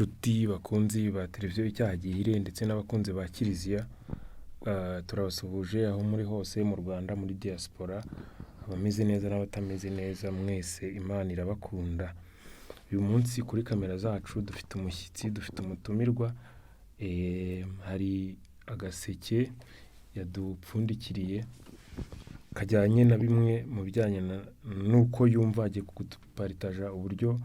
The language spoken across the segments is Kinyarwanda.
Nshuti bakunzi ba televiziyo Icyaha Gihire ndetse n'abakunzi ba Kiliziya, turabasuhuje aho muri hose mu Rwanda, muri diaspora, abameze neza n'abatameze neza, mwese Imana irabakunda. Uyu munsi kuri kamera zacu dufite umushyitsi, dufite umutumirwa, hari agaseke yadupfundikiriye kajyanye na bimwe mu bijyanye n'uko yumva agiye kuduparitaja uburyo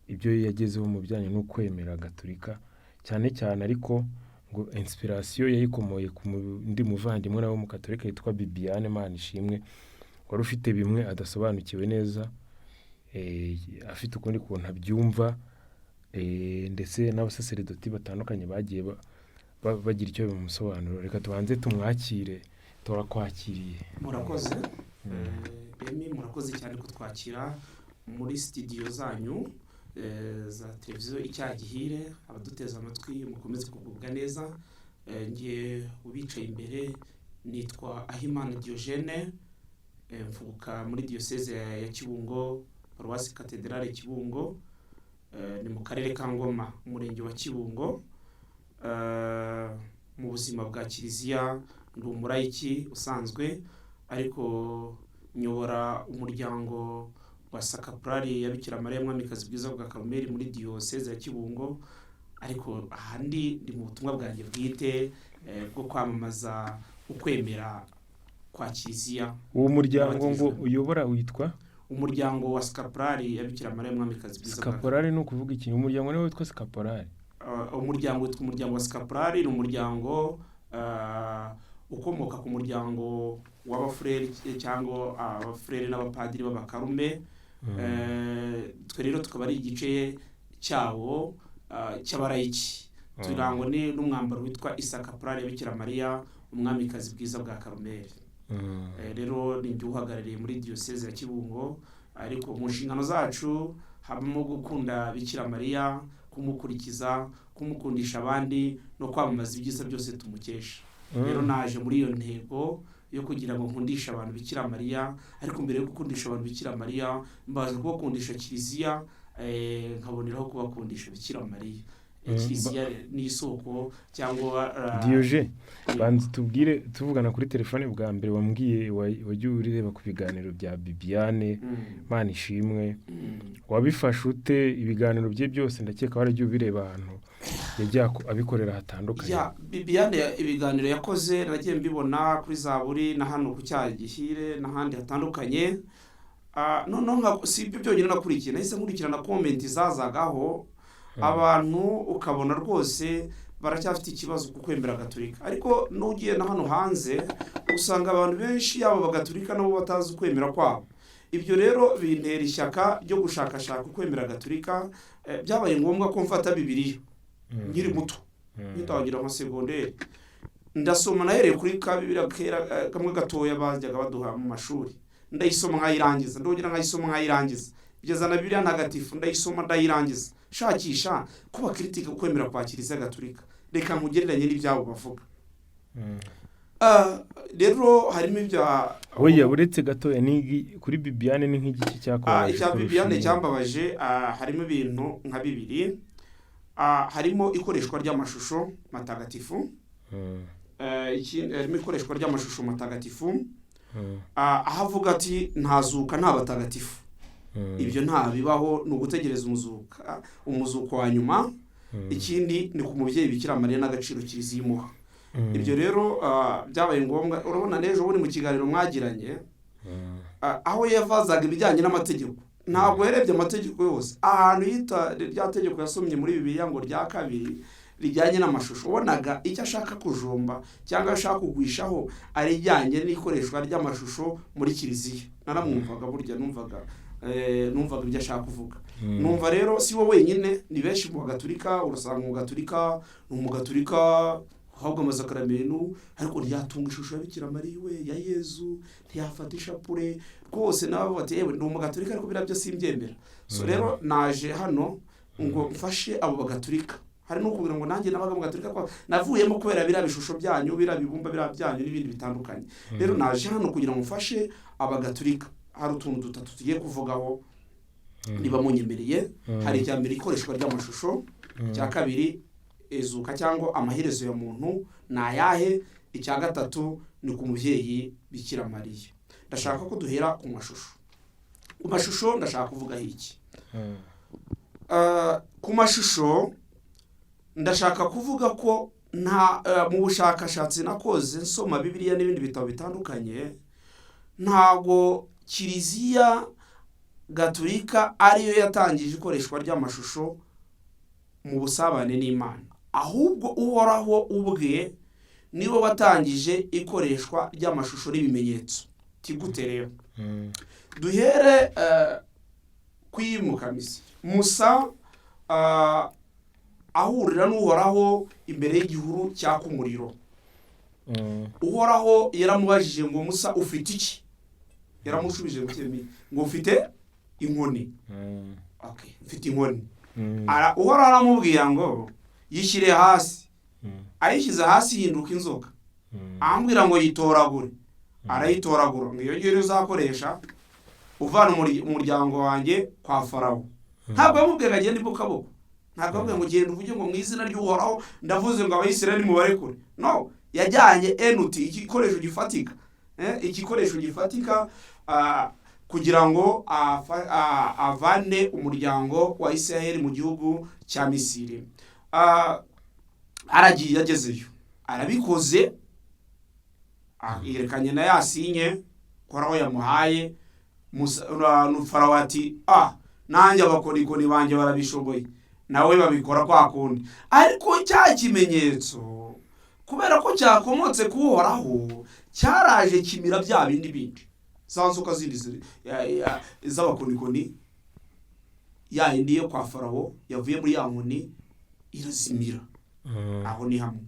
ibyo yagezeho mu bijyanye no kwemera gatolika cyane cyane, ariko ngo inspiration yayikomoye ku wundi muvandimwe nawe w'umukatolika witwa Bibiane Manishimwe, wari ufite bimwe adasobanukiwe neza, afite ukundi kuntu abyumva, ndetse n'abasaseredoti batandukanye bagiye bagira icyo bamusobanurira. Reka tubanze tumwakire. Turakwakiriye. Murakoze Emi, murakoze cyane kutwakira muri sitidiyo zanyu za televiziyo Icyaha Gihire. Abaduteze amatwi mukomeze kugubwa neza. Ngiye ubicaye imbere nitwa Ahimana Diogene, mvuka muri diyoseze ya Kibungo, paruwasi Katedrale Kibungo, ni mu karere ka Ngoma, umurenge wa Kibungo. Mu buzima bwa kiliziya ndi umurayiki usanzwe, ariko nyobora umuryango wa Sakapurari ya Bikira Mariya Mwamikazi Bwiza bwa Karumeli muri diyoseze ya Kibungo. Ariko ahandi ndi mu butumwa bwanjye bwite bwo kwamamaza ukwemera kwa kiliziya. Uwo muryango ngo uyobora witwa? Umuryango wa Sakapurari ya Bikira Mariya Mwamikazi Bwiza bwa Sikaporari ni ukuvuga iki? Umuryango niwo witwa Sikaporari? Umuryango witwa umuryango wa Sikapurari, ni umuryango ukomoka ku muryango w'abafureri cyangwa abafureri n'abapadiri b'abakarume. Twe rero tukaba ari igice cyawo cy'abarayiki, turangwa n'umwambaro witwa isakapurari ya Bikira Mariya Umwamikazi Bwiza bwa Karumeli. Rero ni njye uhagarariye muri diyoseze ya Kibungo, ariko mu nshingano zacu habamo gukunda Bikira Mariya, kumukurikiza, kumukundisha abandi no kwamamaza ibyiza byose tumukesha. Rero naje muri iyo ntego yo kugira ngo nkundishe abantu Bikira Mariya, ariko mbere yo gukundisha abantu Bikira Mariya mbaza kubakundisha kiliziya, nkaboneraho kubakundisha Bikira Mariya. Kiliziya ni isoko cyangwa Diyoje, banza tubwire, tuvugana kuri telefone bwa mbere wambwiye wagiye ureba ku biganiro bya Bibiane Manishimwe. Wabifashe ute ibiganiro bye byose? Ndakeka waragiye ubireba ahantu yagiye abikorera hatandukanye. Ya Bibiane, ibiganiro yakoze nagiye mbibona kuri Zaburi na hano ku Cyaha Gihire n'ahandi hatandukanye. Noneho si ibyo byonyine nakurikiye, nahise nkurikirana comment zazagaho abantu, ukabona rwose baracyafite ikibazo ku kwemera gatolika. Ariko n'ugiye na hano hanze usanga abantu benshi, yaba abagatolika nabo batazi ukwemera kwabo. Ibyo rero bintera ishyaka ryo gushakashaka ukwemera gatolika. Byabaye ngombwa ko mfata Bibiliya nkiri muto, ngitangira nka segonderi, ndasoma. Nahereye kuri ka Bibiliya kera, kamwe gatoya bajyaga baduha mu mashuri, ndayisoma nkayirangiza, ndongera nkayisoma nkayirangiza, kugeza na Bibiliya Ntagatifu ndayisoma ndayirangiza, shakisha ko bakritika ukwemera kwa Kiliziya Gatolika, reka nkugereranye n'ibyabo bavuga. Rero harimo ibya Oya, uretse gatoya, ni kuri Bibiane ni nk'igiki cyakubabaje Icya kurusha Bibiane ibindi? cyambabaje, harimo ibintu nka bibiri. Harimo ikoreshwa ry'amashusho matagatifu. Harimo ikoreshwa ry'amashusho matagatifu, aho avuga ati ntazuka nta batagatifu. Ibyo nta bibaho, ni ugutegereza umuzuko wa nyuma. Ikindi ni ku mubyeyi Bikira Mariya n'agaciro kiliziya imuha. Ibyo rero byabaye ngombwa. Urabona n'ejo bundi mu kiganiro mwagiranye, aho yavazaga ibijyanye n'amategeko, ntabwo yarebye amategeko yose. Ahantu yita rya tegeko yasomye muri Bibiliya ngo rya kabiri rijyanye n'amashusho, ubonaga icyo ashaka kujomba cyangwa ashaka kugwishaho ari ijyanye n'ikoreshwa ry'amashusho muri kiliziya. Naramwumvaga burya, numvaga ibyo ashaka kuvuga. Numva rero si we wenyine, ni benshi mu bagatulika. Urasanga umugatulika ni umugatulika uhabwa amasakaramentu, ariko ntiyatunga ishusho ya Bikira Mariya iwe, ya Yezu, ntiyafata ishapure rwose. Nawe bati yewe ndi umugatulika, ariko biriya byo simbyemera. So rero naje hano ngo mfashe abo bagatulika. Hari no kugira ngo nanjye nabaga mu gatolika ko navuyemo kubera biriya bishusho byanyu, biriya bibumba, biriya byanyu n'ibindi bitandukanye. Rero naje hano kugira ngo mfashe abagatulika. Hari utuntu dutatu tugiye kuvugaho niba munyemereye. Hari icya mbere, ikoreshwa ry'amashusho. Icya kabiri, izuka cyangwa amaherezo ya muntu ni ayahe? Icya gatatu ni ku mubyeyi Bikira Mariya. Ndashaka ko duhera ku mashusho. Ku mashusho ndashaka kuvugaho iki? Ku mashusho ndashaka kuvuga ko nta mu bushakashatsi nakoze nsoma Bibiliya n'ibindi bitabo bitandukanye, ntabwo Kiliziya Gatulika ariyo yatangije ikoreshwa ry'amashusho mu busabane n'Imana, ahubwo Uhoraho ubwe niwe watangije ikoreshwa ry'amashusho n'ibimenyetso. Tigute rero? Duhere ku iyimukamizi. Musa ahurira n'Uhoraho imbere y'igihuru cyaka umuriro. Uhoraho yaramubajije ngo: "Musa, ufite iki?" Yaramushubije ngo: "Cyemi, ngo ufite inkoni." Okay, mfite inkoni. Uhoraho aramubwira ngo yishyire hasi. Ayishyize hasi ihinduka inzoka. Amubwira ngo yitoragure, arayitoragura, ngo iyo ngiyo uzakoresha uvana umuryango wanjye kwa Farawo. Ntabwo yamubwiye ngo agende imbokaboko, ntabwo yamubwiye ngo genda uvuge ngo mu izina ry'Uhoraho ndavuze ngo Abayisiraheli mubarekure. No yajyanye enuti, igikoresho gifatika, igikoresho gifatika, kugira ngo avane umuryango wa Isiraheli mu gihugu cya Misiri. Aragiye, agezeyo arabikoze, yerekanye na ya signe Uhoraho yamuhaye. Farawo ati: "Ah, nanjye abakonikoni banjye barabishoboye." Nawe babikora kwa kundi, ariko cya kimenyetso, kubera ko cyakomotse ku Uhoraho, cyaraje kimira bya bindi bindi, za nzoka zindi z'abakonikoni. Ya yindi yo kwa Farawo yavuye muri ya nkoni irazimira. Aho ni hamwe.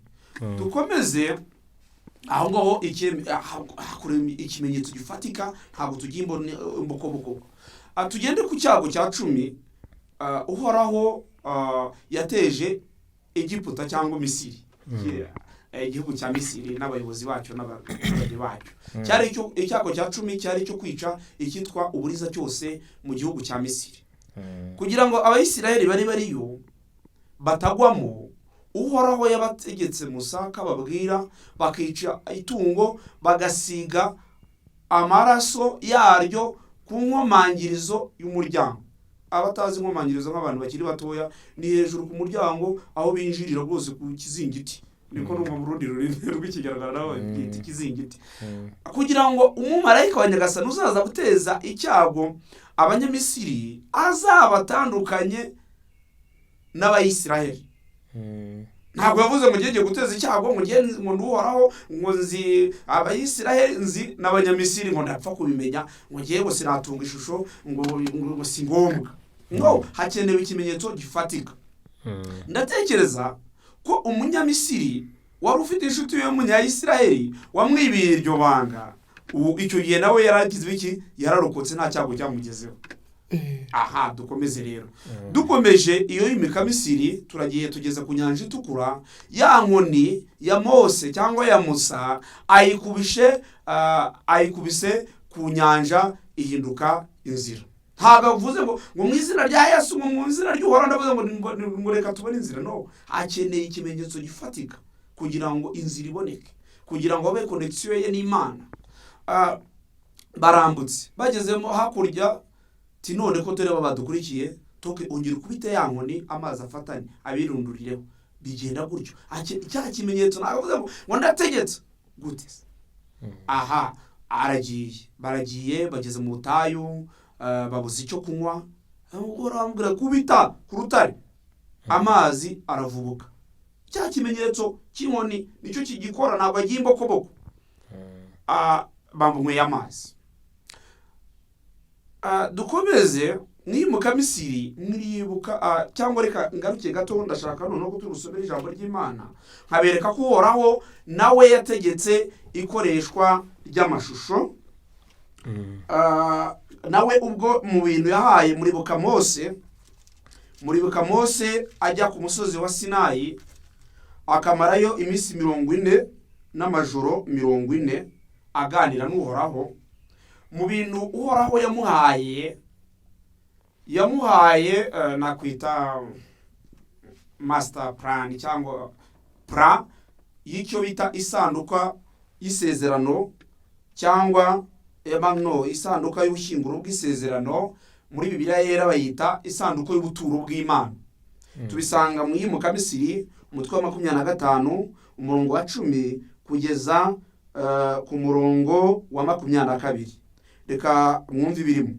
Dukomeze aho ngaho. Hakorewe ikimenyetso gifatika, ntabwo tugiye imbokoboko. Tugende ku cyago cya 10 Uhoraho yateje Egiputa cyangwa Misiri. Igihugu cya Misiri n'abayobozi bacyo n'abaturage bacyo. Cyari icyago cya 10 cyari icyo kwica icyitwa uburiza cyose mu gihugu cya Misiri. Kugira ngo Abayisiraheli bari bariyo batagwamo, Uhoraho yabategetse Musa ko ababwira bakica itungo, bagasiga amaraso yaryo ku nkomangirizo y'umuryango. Abatazi inkomangirizo, nk'abantu bakiri batoya, ni hejuru ku muryango aho binjirira rwose, ku kizingiti, niko numva mu rundi rurimi rw'Ikinyarwanda nabo babyita ikizingiti. Kugira ngo umumarayika wa Nyagasani uzaza guteza icyago Abanyamisiri azabatandukanye n'Abayisiraheli. Ntabwo yavuze ngo ngiye guteza icyago, ngo ngiye, ngo nduhoraho, ngo nzi Abayisiraheli, nzi n'Abanyamisiri, ngo ndapfa kubimenya, ngo ngiye, ngo sinatunga ishusho, ngo si ngombwa, ngo hakenewe ikimenyetso gifatika. Ndatekereza ko Umunyamisiri wari ufite inshuti y'Umunyayisiraheli wamwibiye iryo banga, ubu icyo gihe nawe yaragize iki? Yararokotse, nta cyago cyamugezeho. Aha dukomeze rero. Dukomeje iyo y'imikamisiri, turagiye tugeze ku Nyanja Itukura. Ya nkoni ya Mose cyangwa ya Musa ayikubise ku nyanja, ihinduka inzira. Ntabwo avuze ngo mu izina rya Yesu, ngo mu izina ry'Uhoraho ndavuze ngo reka tubone inzira. No akeneye ikimenyetso gifatika kugira ngo inzira iboneke, kugira ngo abe connexion ye n'Imana. Barambutse, bagezemo hakurya, ti none ko tureba badukurikiye, toke ongera ukubite ya nkoni, amazi afatanye abirundurireho. Bigenda gutyo. Cya kimenyetso, ntabwo avuze ngo ndategetse gute se? Aha aragiye, baragiye, bageze mu butayu, babuze icyo kunywa. Umugore aramubwira: "Kubita ku rutare." Amazi aravubuka. Cya kimenyetso cy'inkoni nicyo kigikora, ntabwo agiye imbokoboko. Banyweye amazi. Dukomeze mwimuka Misiri, mwiribuka, cyangwa reka ngaruke gato. Ndashaka noneho ko turi ijambo ry'Imana, nkabereka ko Uhoraho nawe yategetse ikoreshwa ry'amashusho. Nawe ubwo mu bintu yahaye, muribuka Mose, muribuka Mose ajya ku musozi wa Sinayi, akamarayo iminsi 40 n'amajoro 40 aganira n'Uhoraho. Mu bintu Uhoraho yamuhaye, nakwita master plan cyangwa plan y'icyo bita isanduka y'isezerano cyangwa no isanduka y'ubushyinguro bw'isezerano. Muri Bibiliya Yera bayita isanduku y'ubuturo bw'Imana. Tubisanga mu Iyimukamisiri, umutwe wa 25, umurongo wa 10 kugeza ku murongo wa 22. Reka mwumve ibirimo.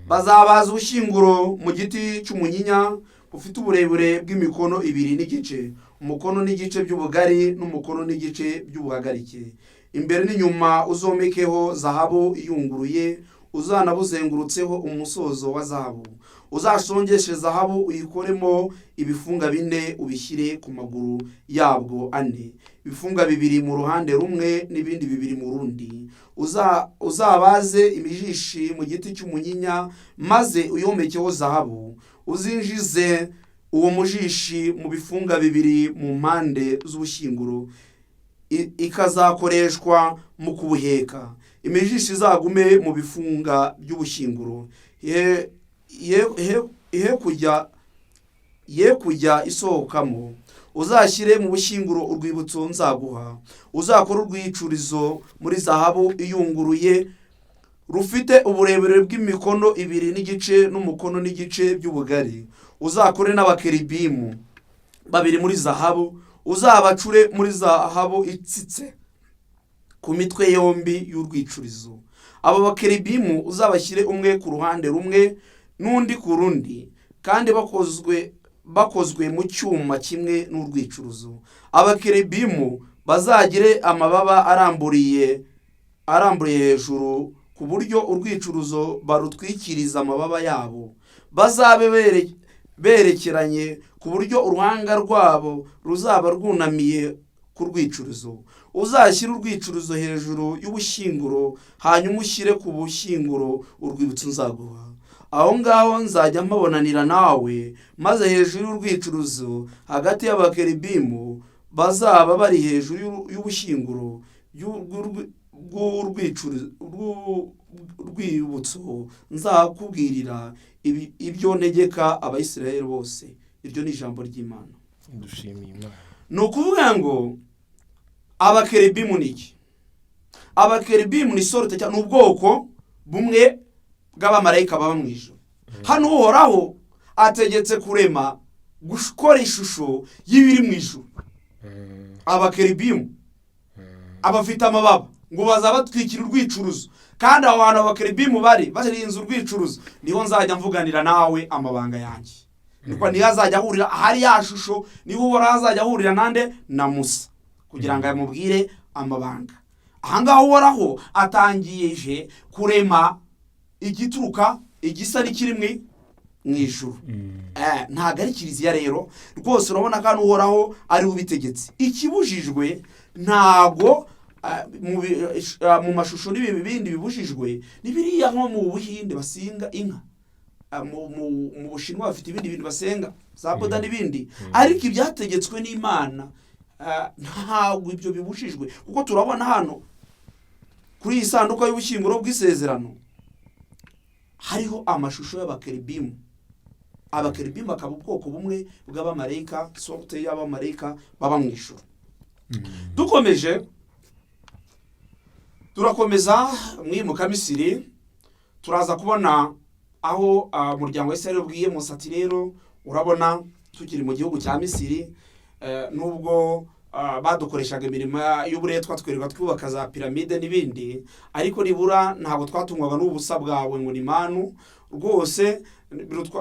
Bazabaza ubushyinguro mu giti cy'umunyinya bufite uburebure bw'imikono 2.5, umukono n'igice by'ubugari n'umukono n'igice by'ubuhagarike. Imbere n'inyuma uzomekeho zahabu iyunguruye, uzanabuzengurutseho umusozo wa zahabu. Uzasongeshe zahabu, uyikoremo ibifunga 4, ubishyire ku maguru yabwo 4, ibifunga 2 mu ruhande rumwe n'ibindi 2 mu rundi. Uzabaze imijishi mu giti cy'umunyinya, maze uyomekeho zahabu. Uzinjize uwo mujishi mu bifunga 2 mu mpande z'ubushyinguro, ikazakoreshwa mu kubuheka. Imijishi izagume mu bifunga by'ubushyinguro, ye kujya isohokamo. Uzashyire mu bushyinguro urwibutso nzaguha. Uzakore urwicurizo muri zahabu iyunguruye, rufite uburebure bw'imikono 2.5 n'umukono n'igice by'ubugari. Uzakore n'abakeribimu 2 muri zahabu, uzabacure muri zahabu itsitse ku mitwe yombi y'urwicurizo. Abo bakeribimu uzabashyire umwe ku ruhande rumwe n'undi ku rundi, kandi bakozwe mu cyuma kimwe n'urwicurizo. Abakeribimu bazagire amababa aramburiye hejuru, ku buryo urwicuruzo barutwikiriza amababa yabo. Bazabe berekeranye, ku buryo uruhanga rwabo ruzaba rwunamiye ku rwicurizo. Uzashyire urwicurizo hejuru y'ubushyinguro, hanyuma ushyire ku bushyinguro urwibutso nzaguha. Aho ngaho nzajya mpabonanira nawe, maze hejuru y'urwicurizo hagati y'abakeribimu bazaba bari hejuru y'ubushyinguro bw'urwibutso nzakubwirira ibyo ntegeka Abayisiraheli bose. Iryo ni ijambo ry'Imana. Dushimiye Imana. Ni ukuvuga ngo abakeribimu ni iki? Abakeribimu ni sorte cyangwa ni ubwoko bumwe bw'abamarayika baba mu ijuru. Hano Uhoraho ategetse kurema, gukora ishusho y'ibiri mu ijuru. Abakeribimu abafite amababa ngo baza batwikira urwicuruzo, kandi aho hantu abakeribimu bari barinze urwicuruzo niho nzajya mvuganira nawe amabanga yanjye. Niko niyo azajya ahurira ahari ya shusho, niho Uhoraho azajya ahurira nande? Na Musa, kugira ngo amubwire amabanga. Ahangaha Uhoraho atangije kurema igituruka igisa n'ikiri mu ijuru. Ntabwo ari kiliziya rero rwose. Urabona ko hano Uhoraho ari we ubitegetse. Ikibujijwe ntabwo mu mashusho n'ibi bindi bibujijwe ni biriya nko mu Buhinde basenga inka, mu Bushinwa bafite ibindi bintu basenga za Buda n'ibindi, ariko ibyategetswe n'Imana ntabwo ibyo bibujijwe, kuko turabona hano kuri iyi sanduku y'ubushyinguro bw'isezerano hariho amashusho y'abakeribimu. Abakeribimu bakaba ubwoko bumwe bw'abamarayika, sorte y'abamarayika baba mu ijuru. Dukomeje, turakomeza mu Iyimukamisiri, turaza kubona aho umuryango wa Isirayeli ubwiye Musa ati: "Rero urabona tukiri mu gihugu cya Misiri, nubwo badukoreshaga imirimo y'uburetwa, twirirwa twubaka za piramide n'ibindi, ariko nibura ntabwo twatungwaga n'ubusa bwawe ngo ni manu rwose,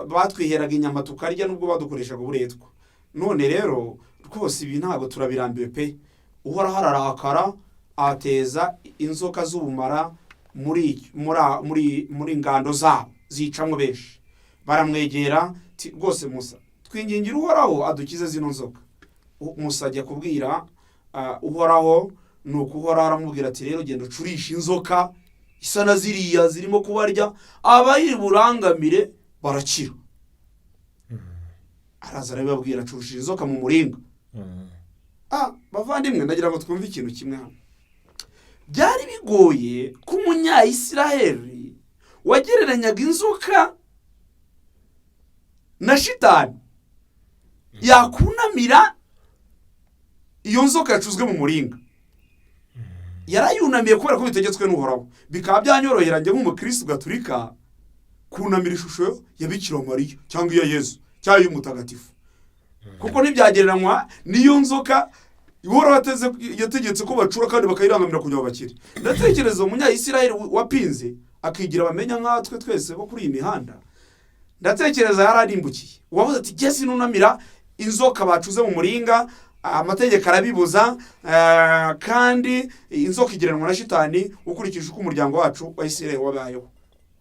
batwiheraga inyama tukarya nubwo badukoreshaga uburetwa. None rero rwose ibi ntabwo turabirambiwe pe." Uhoraho ararakara, ateza inzoka z'ubumara muri ngando zabo, zicamwo benshi. Baramwegera ti: "Rwose Musa, twingingira Uhoraho adukize zino nzoka." Musa ajya kubwira Uhoraho, nuko Uhoraho aramubwira ati: "Rero genda ucurishe inzoka isa na ziriya zirimo kubarya, abayiri burangamire barakira." Araza arabibabwira, acurisha inzoka mu muringa. Bavandimwe, ndagira ngo twumve ikintu kimwe hano. Byari bigoye ko umunyayisiraheli wagereranyaga inzoka na shitani Yakunamira iyo nzoka yacuzwe mu muringa, yarayunamiye kubera ko bitegetswe n'Uhoraho. Bikaba byanyorohera njye nk'umukirisitu gatulika kunamira ishusho ya Bikira Mariya cyangwa iya Yezu cyangwa iy'umutagatifu, kuko ntibyagereranywa n'iyo nzoka Uhoraho yategetse ko bacura kandi bakayirangamira kugira ngo bakire. Ndatekereza umunyayisiraheli wapinze akigira bamenya nkatwe twese bo kuri iyi mihanda, ndatekereza yararimbukiye uwavuze ati: "Jye sinunamira inzoka bacuze mu muringa, amategeko arabibuza, kandi inzoka igereranwa na shitani ukurikije uko umuryango wacu wa Isiraheli wabayeho."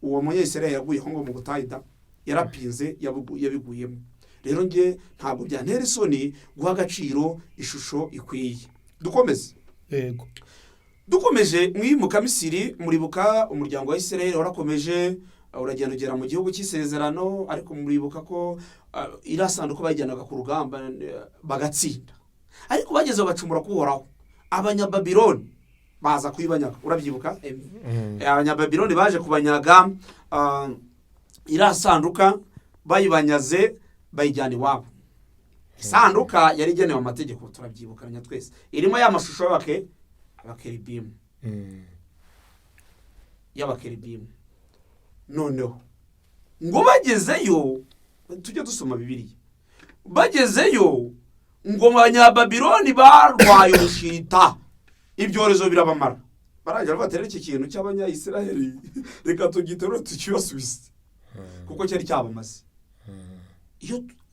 Uwo munyayisiraheli yaguyeho ngo mu butayu da yarapinze, yabiguyemo. Rero njye ntabwo byantera isoni guha agaciro ishusho ikwiye. Dukomeze. Yego. Dukomeje mu iyimukamisiri, muribuka umuryango wa Isiraheli warakomeje uragenda ugera mu gihugu cy'isezerano, ariko muribuka ko iriya sanduku bayijyanaga ku rugamba bagatsinda, ariko bageze bacumura kuhoraho, Abanyababiloni baza kuyibanyaga. Urabyibuka, Emi? Abanyababiloni baje kubanyaga iriya sanduka, bayibanyaze bayijyana iwabo. Isanduka yari igenewe amategeko, turabyibukanya twese, irimo ya mashusho y'abakeribimu, y'abakeribimu. Noneho ngo bagezeyo, tujye dusoma Bibiliya, bagezeyo ngo Abanyababiloni barwaye ubushita, ibyorezo birabamara. Barangira bati: "Rero iki kintu cy'Abanyayisiraheli reka tugiterure tukibasubize," kuko cyari cyabamaze.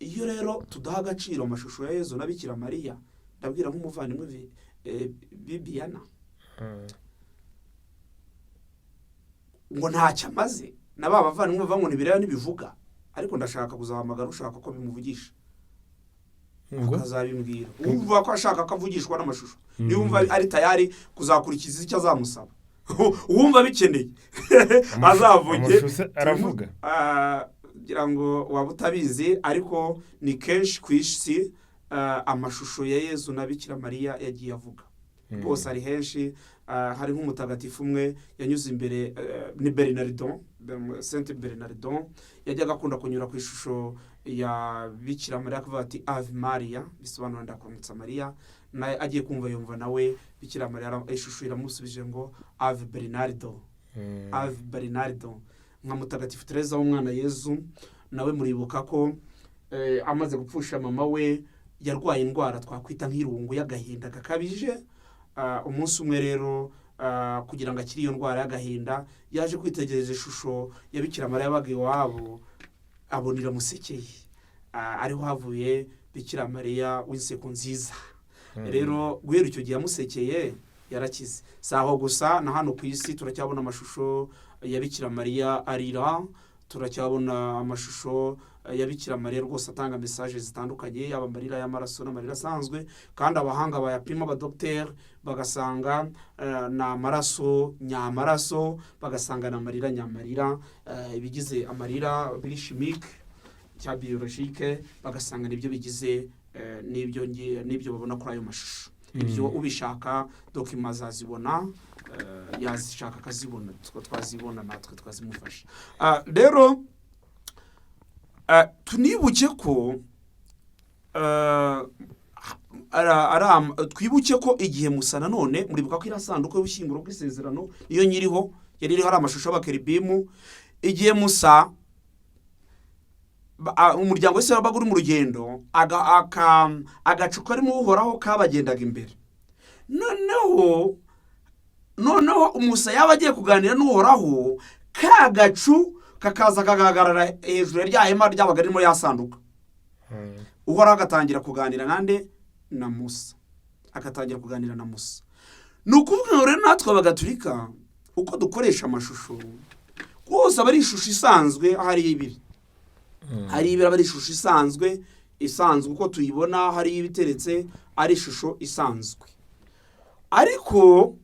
Iyo rero tudaha agaciro amashusho ya Yezu na Bikira Mariya, ndabwira nk'umuvandimwe Bibiyana ngo ntacyo amaze, na ba bavandimwe bavuga ngo ntibireba ntibivuga, ariko ndashaka kuzahamagara ushaka ko bimuvugisha Ngo? akazabimbwira. Uvuga ko ashaka ko avugishwa n'amashusho, niba ari tayari kuzakurikiza icyo azamusaba, uwumva bikeneye azavuge. Amashusho se aravuga? Ah, ngira ngo waba utabizi, ariko ni kenshi ku isi amashusho ya Yezu na Bikira Mariya yagiye avuga rwose, ari henshi. Hari nk'umutagatifu umwe yanyuze imbere, ni Bernardon, Saint Bernardon, yajyaga akunda kunyura ku ishusho ya Bikira Mariya akavuga ati: "Ave Maria," bisobanura "Ndakuramutsa Mariya." Nawe agiye kumva yumva nawe Bikira Mariya ishusho iramusubije ngo: "Ave Bernardo, Ave Bernardo." Nka Mutagatifu Tereza w'umwana Yezu nawe muribuka ko amaze gupfusha mama we yarwaye indwara twakwita nk'irungu y'agahinda gakabije. Umunsi umwe rero, kugira ngo akire iyo ndwara y'agahinda, yaje kwitegereza ishusho ya Bikira Mariya yabaga iwabo, abona iramusekeye. Ariho havuye Bikira Mariya w'inseko nziza. Rero guhera icyo gihe yamusekeye yarakize. Si aho gusa, na hano ku isi turacyabona amashusho ya Bikira Mariya arira, turacyabona amashusho ya Bikira Mariya rwose atanga message zitandukanye, yaba amarira y'amaraso n'amarira asanzwe, kandi abahanga bayapima, abadogiteri, bagasanga ni amaraso nyamaraso, bagasanga ni amarira nyamarira, ibigize amarira biri chimique cya biologique, bagasanga nibyo bigize n'ibyo babona kuri ayo mashusho. Ibyo ubishaka document azazibona, yazishaka akazibona, twazibona natwe twazimufasha. Rero tunibuke ko twibuke ko igihe Musa, nanone muribuka ko iriya sanduku y'ubushyinguro bw'isezerano iyo nyiriho yari iriho ari amashusho y'abakeribimu. Igihe Musa umuryango wese wabaga uri mu rugendo, agacu karimo Uhoraho kabagendaga imbere. Noneho Musa yaba agiye kuganira n'Uhoraho, ka gacu kakaza kagahagarara hejuru ya rya hema ryabaga ririmo ya sanduka. Uhoraho agatangira kuganira nande? Na Musa. Agatangira kuganira na Musa. Ni ukuvuga ngo rero natwe Abagatulika uko dukoresha amashusho rwose aba ari ishusho isanzwe. Hari ibiri, hari ibiri aba ari ishusho isanzwe uko tuyibona, hari ibiteretse ari ishusho isanzwe. Ariko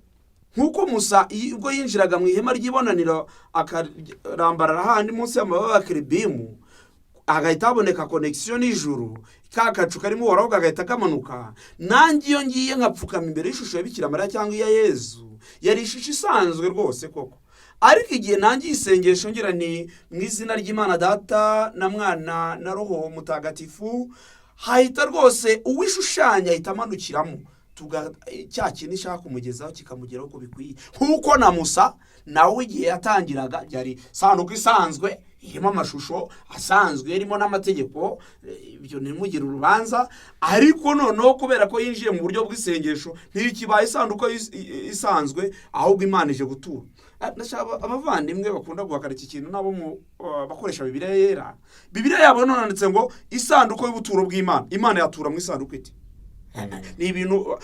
nk'uko Musa ubwo yinjiraga mu ihema ry'ibonaniro akarambarara handi munsi y'amababa ya kerubimu, hagahita haboneka connexion n'ijuru, ka kacu karimo Uhoraho kagahita kamanuka, nanjye iyo ngiye nkapfukama imbere y'ishusho ya Bikira Mariya cyangwa iya Yezu, yari ishusho isanzwe rwose koko, ariko igihe nanjye isengesho ngira ni mu izina ry'Imana Data na Mwana na Roho Mutagatifu. Hahita rwose uwishushanya ahita amanukiramo, cya kintu ishaka kumugezaho kikamugeraho uko bikwiye, nk'uko na Musa nawe igihe yatangiraga byari isanduku isanzwe irimo amashusho asanzwe, irimo n'amategeko, ibyo ntimugire urubanza. Ariko noneho kubera ko yinjiye mu buryo bw'isengesho, ntikibaye isanduku isanzwe, ahubwo Imana ije gutura. Ndashaka abavandimwe bakunda guhakana iki kintu nabo mu bakoresha Bibiliya Yera, Bibiliya yabo none handitse ngo isanduku y'ubuturo bw'Imana. Imana yatura mu isanduku ite? Ni ibintu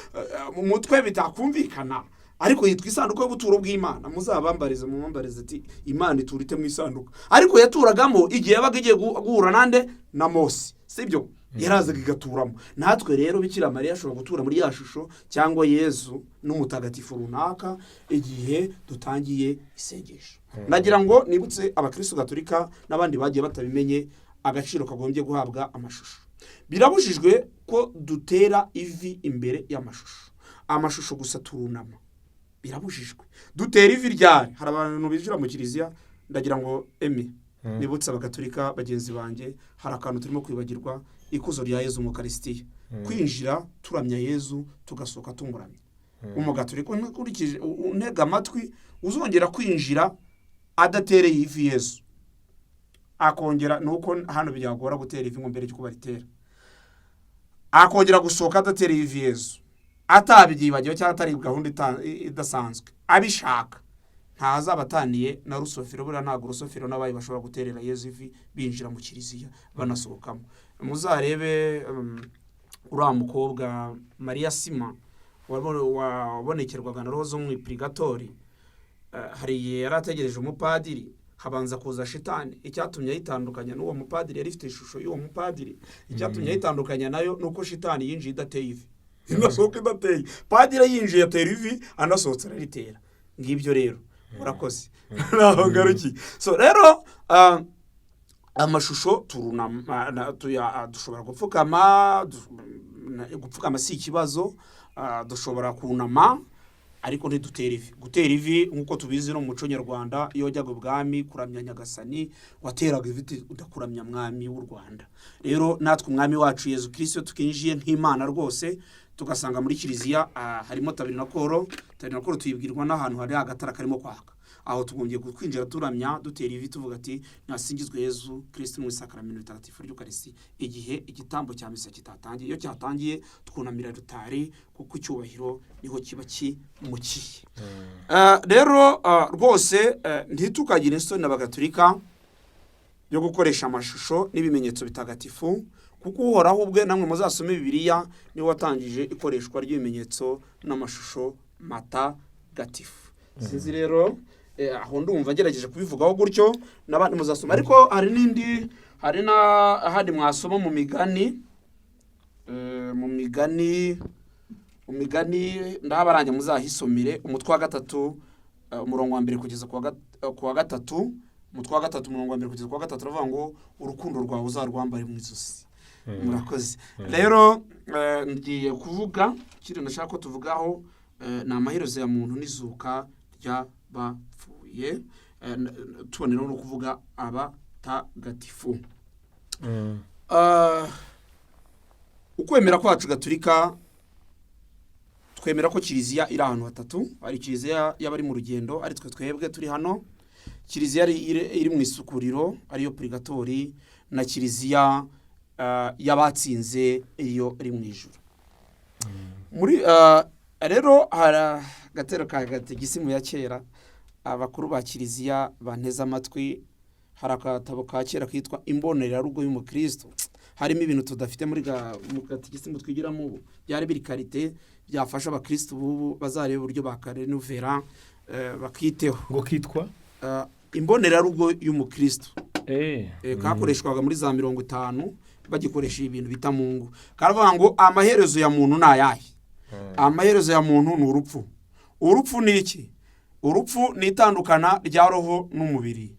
mu mutwe bitakumvikana, ariko yitwa isanduku y'ubuturo bw'Imana. Muzabambarize, mumambarize ati: "Imana itura ite mu isanduku?" Ariko yaturagamo igihe yabaga igiye guhura nande? Na Mose, sibyo? Yarazaga igaturamo. Natwe rero Bikira Mariya ashobora gutura muri ya shusho, cyangwa Yezu n'umutagatifu runaka, igihe dutangiye isengesho. Nagira ngo nibutse abakristo gatolika n'abandi bagiye batabimenye agaciro kagombye guhabwa amashusho. Birabujijwe ko dutera ivi imbere y'amashusho, amashusho gusa turunama, birabujijwe. Dutera ivi ryari? Hari abantu binjira mu kiliziya. Ndagira ngo emi nibutse abagatolika bagenzi banjye, hari akantu turimo kwibagirwa: ikuzo rya Yezu mu Karisitiya. Kwinjira turamya Yezu, tugasohoka tumuramya. Umugatolika ukurikije untega amatwi, uzongera kwinjira adatereye ivi Yezu, akongera, nuko hano byagora gutera ivi ngo mbere y'uko baritera, akongera gusohoka adatereye ivi Yezu, atabyibagiwe cyangwa atari gahunda idasanzwe, abishaka, ntazaba ataniye na rusofero. Buriya ntabwo rusofero n'abayo bashobora guterera Yezu ivi binjira mu kiliziya banasohokamo. Muzarebe uriya mukobwa Mariya Sima wabonekerwaga na roho zo mu ipurigatori. Hari igihe yari ategereje umupadiri, habanza kuza shitani. Icyatumye ayitandukanya n'uwo mupadiri, yari ifite ishusho y'uwo mupadiri, icyatumye ayitandukanya nayo ni uko shitani yinjiye idateye ivi, inasohoka idateye. Padiri yinjiye atera ivi, anasohotse araritera. Ngibyo rero, murakoze, ntaho ngarukiye. So rero amashusho turunama, dushobora gupfukama, gupfukama si ikibazo, dushobora kunama, ariko ntidutera ivi. Gutera ivi, nk'uko tubizi no mu muco nyarwanda, iyo wajyaga ubwami kuramya Nyagasani wateraga ivi uti: "Udakuramya mwami w'u Rwanda." Rero natwe umwami wacu Yezu Kirisito, tukinjiye nk'Imana rwose, tugasanga muri kiliziya harimo tabernakoro. Tabernakoro tuyibwirwa n'ahantu hari agatara karimo kwaka. Aho tugombye kwinjira turamya, dutera ivi, tuvuga ati: "Nasingizwe Yezu Kirisito mu isakaramento ritagatifu ry'Ukarisiti," igihe igitambo cya misa kitatangiye. Iyo cyatangiye twunamira rutari, kuko icyubahiro niho kiba kimukiye. Rero rwose ntitukagire isoni abagatulika yo gukoresha amashusho n'ibimenyetso bitagatifu, kuko Uhoraho ubwe, namwe muzasome Bibiliya, niwe watangije ikoreshwa ry'ibimenyetso n'amashusho matagatifu. Sinzi rero, aho ndumva ngerageje kubivugaho gutyo, n'abandi muzasoma. Ariko hari n'indi, hari n'ahandi mwasoma mu Migani, mu Migani ndahabarange, muzahisomere umutwe wa gatatu, umurongo wa mbere kugeza ku wa gatatu. Umutwe wa gatatu, umurongo wa mbere kugeza ku wa gatatu, uravuga ngo: "Urukundo rwawe uzarwambare mu ijosi." Murakoze. Rero ngiye kuvuga ikindi ndashaka ko tuvugaho, ni amaherezo ya muntu n'izuka ry'abapfuye. Tuboneraho no kuvuga abatagatifu. Ukwemera kwacu gaturika, twemera ko kiliziya iri ahantu hatatu: hari kiliziya y'abari mu rugendo, ari twe twebwe turi hano, kiliziya iri mu isukuriro, ariyo purigatori, na kiliziya y'abatsinze, iyo iri mu ijuru. Muri rero hari agatero ka gatigisimu ya kera. Abakuru ba kiliziya banteze amatwi, hari akatabo ka kera kitwa Imbonerarugo y'Umukristo, harimo ibintu tudafite muri mu gatigisimu twigiramo ubu, byari biri qualité byafasha abakristo b'ubu. Bazareba uburyo bakarenuvera, bakiteho. Ngo kitwa? Imbonerarugo y'Umukristo. Kakoreshwaga muri za 50 bagikoresha ibintu bita mu ngo. Karavuga ngo: "Amaherezo ya muntu ni ayahe?" Amaherezo ya muntu ni urupfu. Urupfu ni iki? Urupfu ni itandukana rya roho n'umubiri.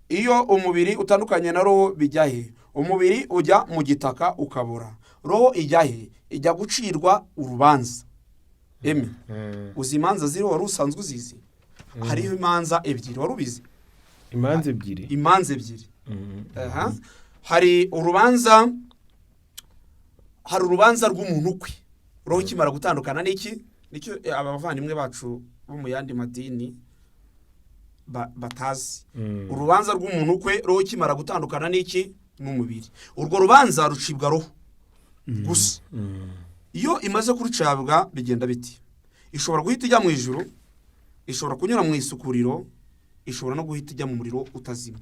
Iyo umubiri utandukanye na roho bijya he? Umubiri ujya mu gitaka ukabora. Roho ijya he? Ijya gucirwa urubanza. Emi, uzi imanza ziriho? Wari usanzwe uzizi? Hariho imanza ebyiri, wari ubizi? Imanza ebyiri? Imanza ebyiri. Aha. Hari urubanza Hari urubanza rw'umuntu ukwe, roho ikimara gutandukana n'iki, nicyo aba bavandimwe bacu bo mu yandi madini batazi. Urubanza rw'umuntu ukwe, roho ikimara gutandukana n'iki, n'umubiri, urwo rubanza rucibwa roho gusa. Iyo imaze kurucabwa bigenda biti: ishobora guhita ijya mu ijuru, ishobora kunyura mu isukuriro, ishobora no guhita ijya mu muriro utazima.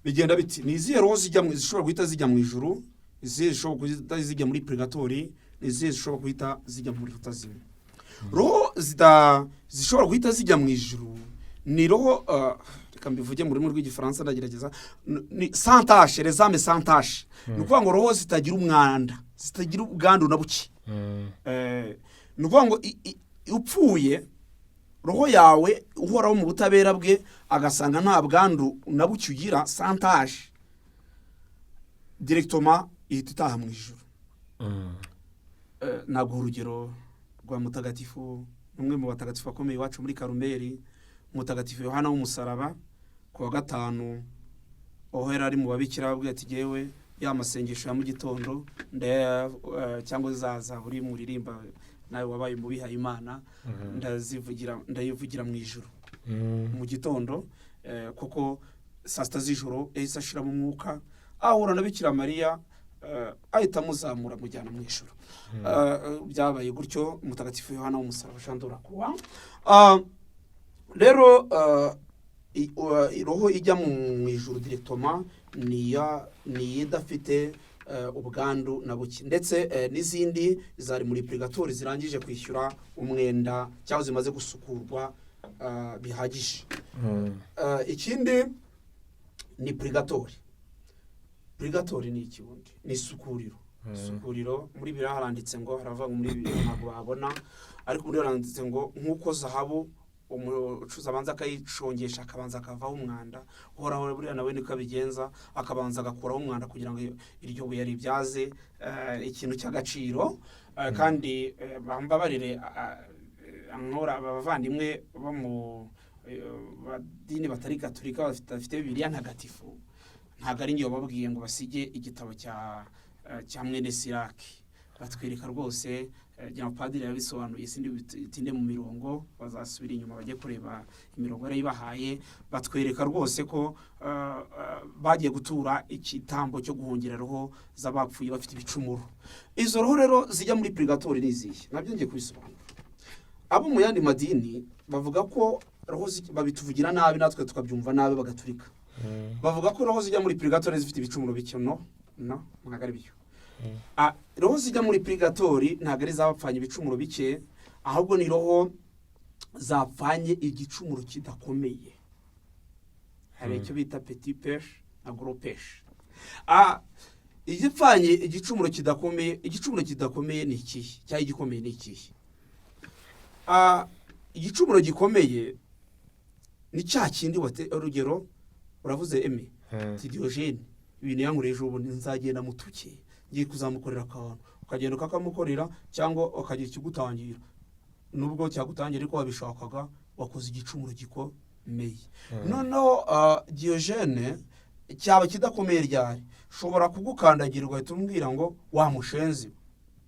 Bigenda biti: ni izihe roho zishobora guhita zijya mu ijuru, izihe zishobora guhita zijya muri purigatori, ni izihe zishobora guhita zijya mu muriro utazima? Roho zishobora guhita zijya mu ijuru ni roho, reka mbivuge mu rurimi rw'Igifaransa, ndagerageza, ni sans tache, les âmes sans tache. Ni ukuvuga ngo roho zitagira umwanda, zitagira ubwandu na buke. Ni ukuvuga ngo upfuye, roho yawe Uhoraho mu butabera bwe agasanga nta bwandu na buke ugira, sans tache, directement ihita itaha mu ijuru. Naguha urugero rwa mutagatifu, umwe mu batagatifu bakomeye iwacu muri Karumeri, Mutagatifu Yohana w'Umusaraba. Ku wa gatanu, aho yari ari mu babikira, ababwira ati: "Jyewe ya masengesho ya mu gitondo ndaya, cyangwa zaza uri muririmba nawe wabaye mu bihaye Imana, ndazivugira, ndayivugira mu ijuru mu gitondo." Kuko saa 6 z'ijoro yahise ashiramo umwuka, ahura na Bikira Mariya, ahita amuzamura amujyana mu ijuru. Byabaye gutyo, Mutagatifu Yohana w'Umusaraba, Jean de la Croix. Rero roho ijya mu ijuru directement ni idafite ubwandu na buke, ndetse n'izindi zari muri purigatori zirangije kwishyura umwenda cyangwa zimaze gusukurwa bihagije. Ikindi ni purigatori. Purigatori ni iki bundi? Ni isukuriro. Isukuriro muri Bibiliya haranditse ngo, haravuga ngo, muri Bibiliya ntabwo babona, ariko muri haranditse ngo nk'uko zahabu umucuzi abanza akayicongesha, akabanza akavaho umwanda, Uhoraho buriya nawe niko abigenza, akabanza agakuraho umwanda kugira ngo iryo buye ribyaze ikintu cy'agaciro. Kandi bambabarire, nkora aba bavandimwe bo mu badini batari gatolika bafite Bibiliya ntagatifu, ntabwo ari njye wababwiye ngo basige igitabo cya mwene Siraki. Batwereka rwose, ngira padiri yabisobanuye, sindi bitinde mu mirongo, bazasubira inyuma bajye kureba imirongo yarayibahaye. Batwereka rwose ko bagiye gutura igitambo cyo guhungira roho z'abapfuye bafite ibicumuro. Izo roho rero zijya muri purigatori ni izihe? Nabyo ngiye kubisobanura. Abo mu yandi madini bavuga ko roho babituvugira nabi, natwe tukabyumva nabi. Bagaturika bavuga ko roho zijya muri purigatori zifite ibicumuro bike. No, no, ntabwo ari byo. Roho zijya muri purigatori ntabwo ari izabapfanye ibicumuro bike, ahubwo ni roho zapfanye igicumuro kidakomeye. Hari icyo bita petit péché na gros péché. Igipfanye igicumuro kidakomeye, igicumuro kidakomeye ni ikihe cyangwa igikomeye ni ikihe? Igicumuro gikomeye ni cya kindi wate, urugero uravuze emi Diogene, ibintu yankoreye ejo bundi, nzagenda mutuke, ngiye kuzamukorera akantu, ukagenda ukakamukorera cyangwa ukagira ikigutangira, nubwo cyagutangira ariko wabishakaga, wakoze igicumuro gikomeye. Noneho Diogene cyaba kidakomeye ryari? Ushobora kugukandagira ugahita umbwira ngo wa mushenzi we.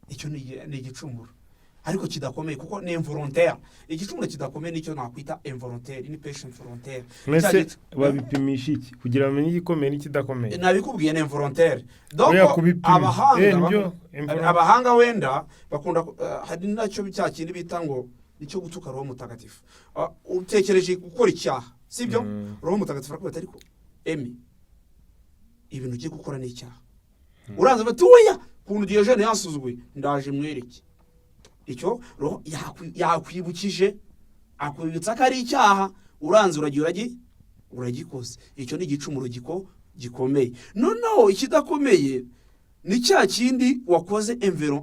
Icyo ni igicumuro ariko kidakomeye, kuko ni involontaire. Igicumuro kidakomeye nicyo nakwita involontaire, ni péché involontaire. Mbese babipimisha iki kugira bamenye igikomeye n'ikidakomeye? Nabikubwiye, ni involontaire. Donc Oya, kubipima. abahanga Nibyo, involontaire. Abahanga wenda bakunda hari nacyo cya kindi bita ngo nicyo gutuka Roho Mutagatifu. Utekereje gukora icyaha, sibyo? Roho Mutagatifu arakubwira ati: "Ariko emi, ibintu ugiye gukora ni icyaha." Uraza bati: "Oya, kuntu Diogene yansuzuguye, ndaje mwereke." Icyo roho yakwibukije, akwibutsa ko ari icyaha, uranze uragiye uragikoze. Icyo ni igicumuro gikomeye. Noneho ikidakomeye ni cya kindi wakoze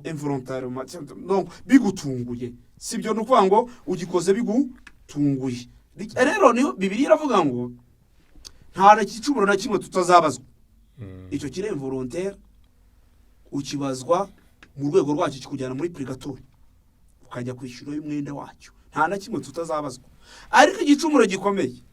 involontairement, donc bigutunguye, sibyo? Ni ukuvuga ngo ugikoze bigutunguye. Rero niyo Bibiliya iravuga ngo nta na gicumuro na kimwe tutazabazwa. Icyo kiri involontaire ukibazwa mu rwego rwacyo, kikujyana muri purigatori, ukajya kwishyura umwenda wacyo. Nta na kimwe tutazabazwa, ariko igicumuro gikomeye,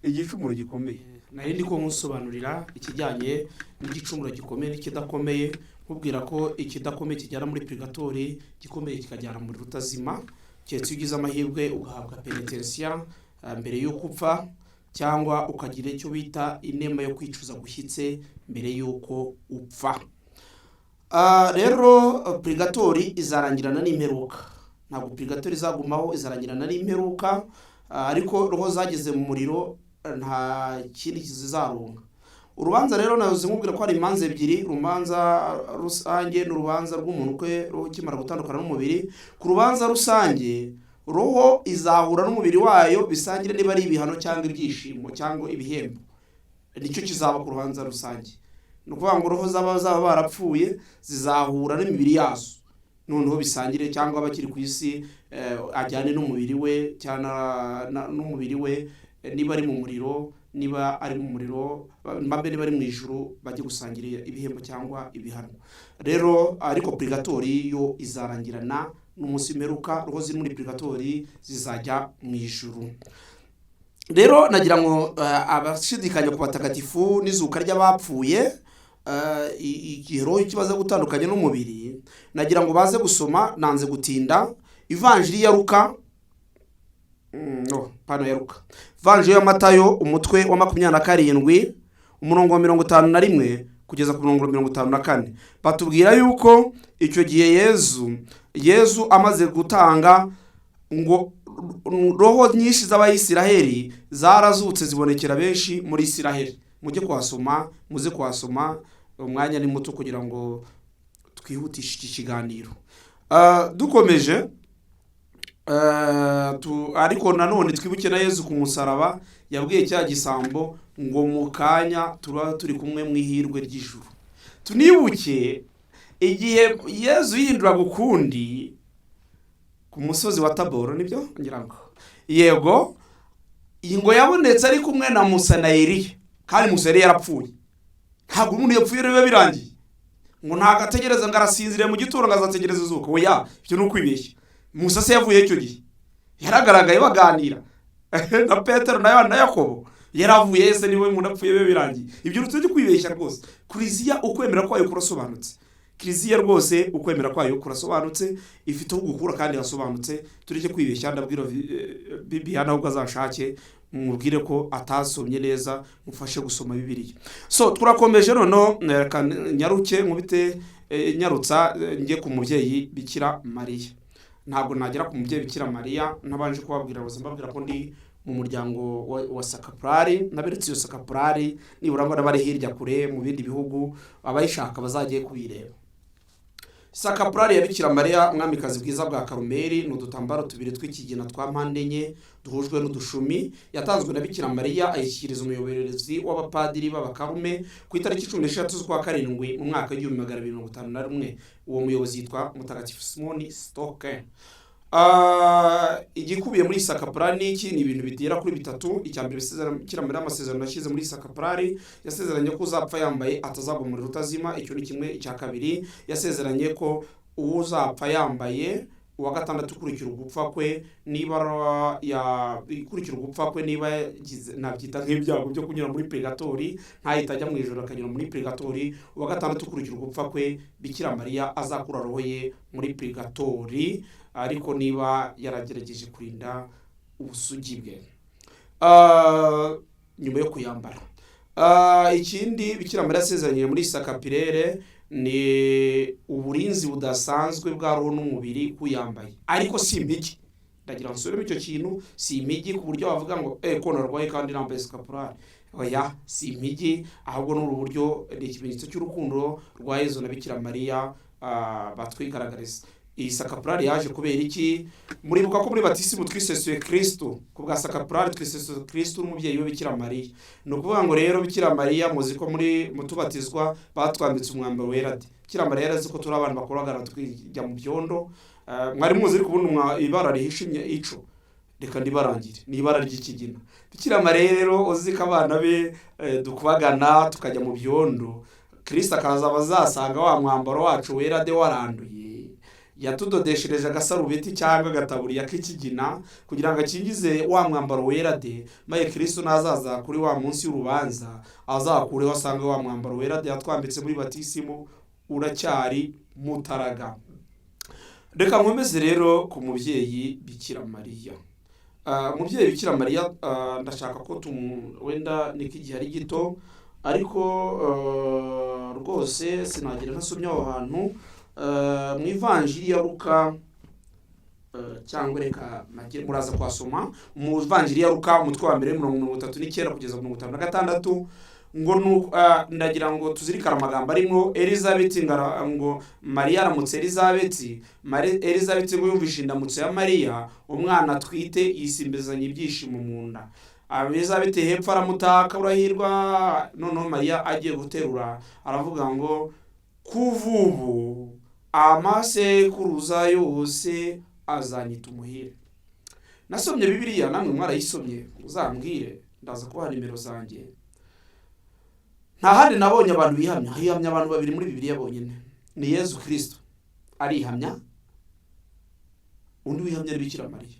igicumuro gikomeye Nari ndi ko nkusobanurira ikijyanye n'igicumuro gikomeye n'ikidakomeye, nkubwira ko ikidakomeye kijyana muri purigatori, igikomeye kikajyana mu muriro utazima, keretse iyo ugize amahirwe ugahabwa penetensiya mbere y'uko upfa, cyangwa ukagira icyo bita inema yo kwicuza gushyitse mbere y'uko upfa. Rero purigatori izarangirana n'imperuka. Ntabwo purigatori izagumaho, izarangirana n'imperuka. Ariko roho zageze mu muriro nta kindi zizaronka. Urubanza rero nahoze nkubwira ko hari imanza ebyiri, urubanza rusange n'urubanza rw'umuntu kwe, roho ikimara gutandukana n'umubiri. Ku rubanza rusange, roho izahura n'umubiri wayo bisangire niba ari ibihano cyangwa ibyishimo cyangwa ibihembo. Nicyo kizaba ku rubanza rusange. Ni ukuvuga ngo roho zaba barapfuye zizahura n'imibiri yazo, noneho bisangire, cyangwa abakiri ku isi ajyane n'umubiri we cyangwa n'umubiri we, niba ari mu muriro, niba ari mu muriro mbabe, niba ari mu ijuru, bajye gusangira ibihembo cyangwa ibihano. Rero ariko purigatori yo izarangirana n'umunsi w'imperuka, roho ziri muri purigatori zizajya mu ijuru. Rero nagira ngo abashidikanya ku batagatifu n'izuka ry'abapfuye, igihe roho kibaza gutandukanye n'umubiri, nagira ngo baze gusoma, nanze gutinda, Ivanjiri ya Luka, no pano ya Luka, Ivanjiri ya Matayo, umutwe wa 27, umurongo wa 51 kugeza ku murongo wa 54. Batubwira yuko icyo gihe Yezu amaze gutanga, ngo roho nyinshi z'Abayisiraheli zarazutse, zibonekera benshi muri Isiraheli. Mujye kuhasoma, muze kuhasoma, umwanya ni muto kugira ngo twihutishe iki kiganiro. Dukomeje, ariko nanone twibuke na Yezu ku musaraba yabwiye cya gisambo ngo mu kanya turaba turi kumwe mu ihirwe ry'ijuru. Tunibuke igihe Yezu yihinduraga ukundi ku musozi wa Taboro, nibyo ngira ngo yego, iyi ngo yabonetse ari kumwe na Musa na Eliya, kandi Musa yari yarapfuye. Ntabwo umuntu yapfuye rero biba birangiye, ngo ntabwo ategereza ngo arasinziriye mu gituro ngo azategereza izuka. Oya, ibyo ni ukwibeshya. Musa se yavuye icyo gihe yaragaragaye baganira na Petero na Yohana na Yakobo, yaravuye ese? Niba umuntu apfuye biba birangiye, ibyo tujye kwibeshya rwose. Kiliziya ukwemera kwayo kurasobanutse. Kiliziya rwose ukwemera kwayo kurasobanutse, ifite aho gukura kandi hasobanutse. Tureke kwibeshya. Ndabwira Bibiana ahubwo azashake mubwire ko atasomye neza, mufashe gusoma Bibiliya. So turakomeje noneho, reka nyaruke nkubite, nyarutsa, njye ku mubyeyi Bikira Mariya. Ntabwo nagera ku mubyeyi Bikira Mariya ntabanje kubabwira ubuzima, mbabwira ko ndi mu muryango wa sakapurari. Naberetse iyo sakapurari, nibura ngo n'abari hirya kure mu bindi bihugu abayishaka bazagiye kubireba. Sakapurari ya Bikira Mariya Mwamikazi bwiza bwa Karumeli ni udutambaro tubiri tw'ikigina twa mpande enye duhujwe n'udushumi. Yatanzwe na Bikira Mariya, ayishyikiriza umuyobozi w'abapadiri b'Abakarume ku itariki 16 z'ukwa karindwi mu mwaka w'1251. Uwo muyobozi yitwa Mutagatifu Simoni Stoke. Igikubiye muri sakapurari ni iki? Ni ibintu bigera kuri bitatu. Icya mbere, Bikira Mariya amasezerano yashyize muri sakapurari, yasezeranye ko uzapfa yambaye atazagwa umuriro utazima. Icyo ni kimwe. Icya kabiri, yasezeranye ko uzapfa yambaye, uwa gatandatu ukurikira ugupfa kwe, niba ikurikira ugupfa kwe, niba yagize, nabyita nk'ibyago byo kunyura muri purigatori, ntahita ajya mu ijoro akanyura muri purigatori, uwa gatandatu ukurikira ugupfa kwe, Bikira Mariya azakura roho ye muri purigatori, ariko niba yaragerageje kurinda ubusugi bwe nyuma yo kuyambara. Ikindi Bikira Mariya yasezeranye muri sakapirere ni uburinzi budasanzwe bwa roho n'umubiri kuyambaye, ariko si impigi. Ndagira ngo nsubiremo icyo kintu: si impigi ku buryo bavuga ngo ko narwaye kandi nambaye sakapurari. Oya, si impigi, ahubwo ni uburyo, ni ikimenyetso cy'urukundo rwa Yezu na Bikira Mariya batwigaragariza. Iyi sakapurari yaje kubera iki? Muribuka ko muri batisimu twisesuye Kristo. Ku bwa sakapurari twisesuye Kristo n'umubyeyi we Bikira Mariya. Ni ukuvuga ngo rero Bikira Mariya, muzi ko muri mutubatizwa batwambitse umwambaro wera de. Bikira Mariya yarazi ko turi abantu bakoragana tukijya mu byondo. Mwari muzi ariko ubundi ibara rihishe ico? Reka ndibarangire, ni ibara ry'ikigina. Bikira Mariya rero uzi ko abana be dukubagana tukajya mu byondo, Kristo akaza azasanga wa mwambaro wacu wera de waranduye. Yatudodeshereje agasarubeti cyangwa agataburiya k'ikigina kugira ngo akingize wa mwambaro wera de, maze Kristo nazaza kuri wa munsi w'urubanza azakureho asange wa mwambaro wera de yatwambitse muri batisimu uracyari mutaraga. Reka nkomeze rero ku mubyeyi Bikira Mariya. Umubyeyi Bikira Mariya, ndashaka ko wenda niko igihe ari gito, ariko rwose sinagira ntasomye aho hantu. Mu ivanjiri ya Luka, cyangwa reka muraza kuhasoma mu ivanjiri ya Luka umutwe wa mbere, 39 kugeza 56, ngo ndagira ngo tuzirikane amagambo arimo. Elizabeth ngo Mariya aramutse Elizabeth, Elizabeth ngo yumvishe indamutso ya Mariya, umwana atwite yisimbizanya ibyishimo mu nda. Elizabeth hepfo aramutaka, urahirwa. Noneho Mariya agiye guterura aravuga ngo kuva ubu amasekuruza yose azanyita umuhire. Nasomye Bibiliya, namwe mwarayisomye, uzambwire, ndaza kubaha nimero zanjye. Nta handi nabonye abantu bihamya, hihamya abantu babiri muri Bibiliya bonyine, ni Yezu Kristo arihamya, undi wihamya ni Bikira Mariya,